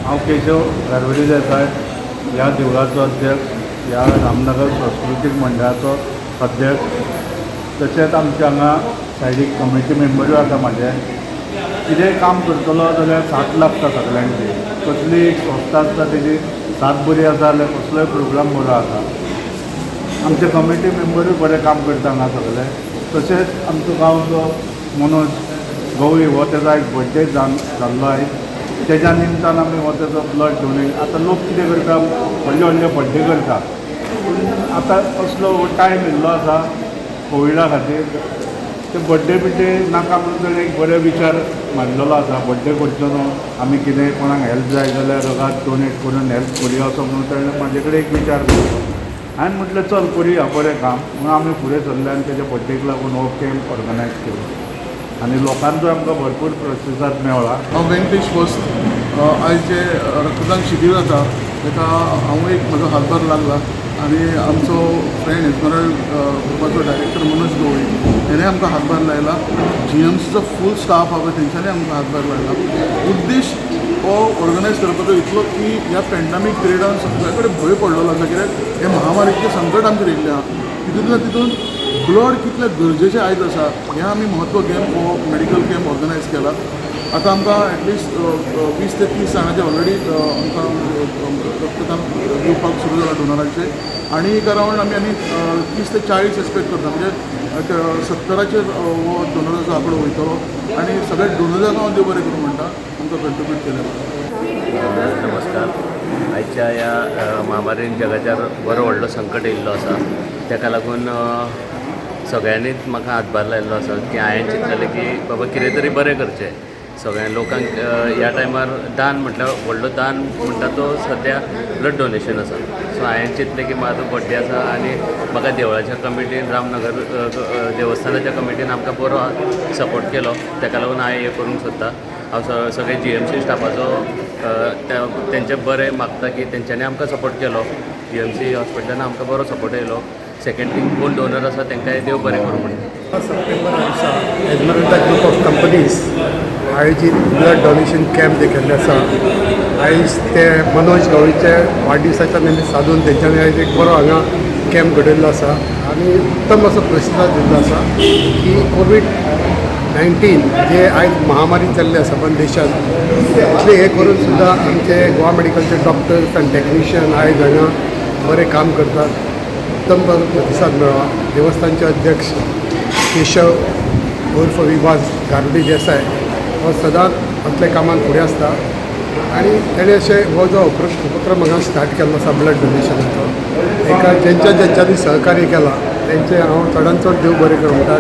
हांव केशव गारवडी देसाय, ह्या देवळाचो अध्यक्ष, ह्या रामनगर संस्कृतीक मंडळाचो अध्यक्ष. तशेंच आमच्या हांगा सायडीक कमिटी मेंबरूय आसा. म्हाजे कितेंय काम करतलो जाल्यार साथ लागता सगल्यांची. कसली एक संस्था आसता, तेजी साथ बरी आसा जाल्यार कसलोय प्रोग्राम बरो आसा. आमचे कमिटी मेंबरूय बरें काम करता हांगा सगळे. तशेंच आमचो गांवचो मनोज गवळी हो, तेजो एक बड्डे जाल्लो आयज. तेज्या निमतान आमी हो तेजो ब्लड डोनेट. आतां लोक कितें करता, व्हडले व्हडले बड्डे करता, पूण आतां असलो हो टायम येयल्लो आसा कोविडा खातीर, ते बड्डे बिड्डे नाका म्हणून ताणें एक बरे विचार मांडलेलो आसा. बड्डे करचो न्हू, आमी कितेंय कोणाक हेल्प जाय जाल्यार रगात डोनेट करून हेल्प करुया, असो म्हणून ताणें म्हाजे कडेन एक विचार केलो. हांवें म्हटलें, चल करुया बरें काम म्हणून. आमी फुडें सरले आनी तेज्या बड्डेक लागून हो कॅम्प ऑर्गनायज केलो आनी लोकांचो आमकां भरपूर प्रतिसाद मेळ्ळा. हांव वेंकटेश वस्त. आयज जे रक्तदान शिबीर जाता, ताका हांव एक म्हजो हातभार लागला आनी आमचो फ्रेंड, एजमरल्ड ग्रुपाचो डायरेक्टर मनोज गवळी, हेणें आमकां हातभार लायला. जीएमसीचो फूल स्टाफ आहा पळय, तेंच्यांनी आमकां हातभार लायला. उद्देश हो ऑर्गनायज करपाचो इतलो की ह्या पॅन्डमीक पिरियडान सगळे कडेन भंय पडलेलो आसा, कित्याक हे महामारीचें संकट आमचेर येयल्लें आहा. तितूंतल्या तितून ब्लड कितलें गरजेचें आयज आसा, हें आमी म्हत्व घेवन हो मेडिकल कॅम्प ऑर्गनायज केला. आतां आमकां एटलिस्ट 20 ते 30 जाणांचे ऑलरेडी आमकां रक्तदान दिवपाक सुरू जाला डोनरांचे आनी एक अरावंड आमी आनी 30 ते 40 एक्सपेक्ट करता. म्हणजे 70चेर हो डोनराचो आंकडो वयतलो आनी सगळे डोनरांक हांव देव बरें करूं म्हणटा, आमकां कंट्रिब्यूट केलें. नमस्कार. आयच्या ह्या महामारीन जगाच्यार बरो व्हडलो संकट येयल्लो आसा. ताका लागून सगळ्यांनीच म्हाका हातभार लायल्लो आसा की हांवें चिंतलेलें की बाबा, कितें तरी बरें करचें सगळ्या लोकांक. ह्या टायमार दान म्हटल्यार, व्हडलो दान म्हणटा तो सद्या ब्लड डोनेशन आसा. सो हांवें चिंतलें की म्हाजो बड्डे आसा आनी म्हाका देवळाच्या कमिटीन, रामनगर देवस्थानाच्या कमिटीन आमकां बरो सपोर्ट केलो. ताका लागून हांवें हें करूंक सोदता. हांव सगळे जीएमसी स्टाफाचो तेंचे बरें मागता की तेंच्यांनी आमकां सपोर्ट केलो. जीएमसी हॉस्पिटलान आमकां बरो सपोर्ट येयलो. सेकंड थिंग, कोण डोनर आसा तांकांय देव बरें करूं म्हणटा. सप्टेंबर दिसा एजमरल्डा ग्रुप ऑफ कंपनीज आयोजीत ब्लड डोनेशन कॅम्प केल्ले आसा. आयज ते मनोज गवळीचे वाडदिसाच्या निमित्त सादून तेंच्यांनी आयज एक बरो हांगा कॅम्प घडयल्लो आसा आनी उत्तम असो प्रतिसाद दिल्लो आसा की कोवीड-19 जे आयज महामारी जाल्ली आसा पण देशांत, इतलें हें करून सुद्दां आमचे गोवा मेडिकलचे डॉक्टर्स आनी टॅक्निशियन आयज हांगा बरें काम करतात. उत्तम प्रतिसाद मेळ्ळा. देवस्थानचे अध्यक्ष केशव उर्फ विभास गारुडी देसाय हो सदांच असल्या कामात फुडें आसता आनी तेणें अशें हो जो उपक्रम हांगा स्टार्ट केल्लो आसा ब्लड डोनेशनाचो, हेका जेंच्या जेंच्यांनी सहकार्य केलां, तेंचें हांव चडान चड देव बरें करूं म्हणटा.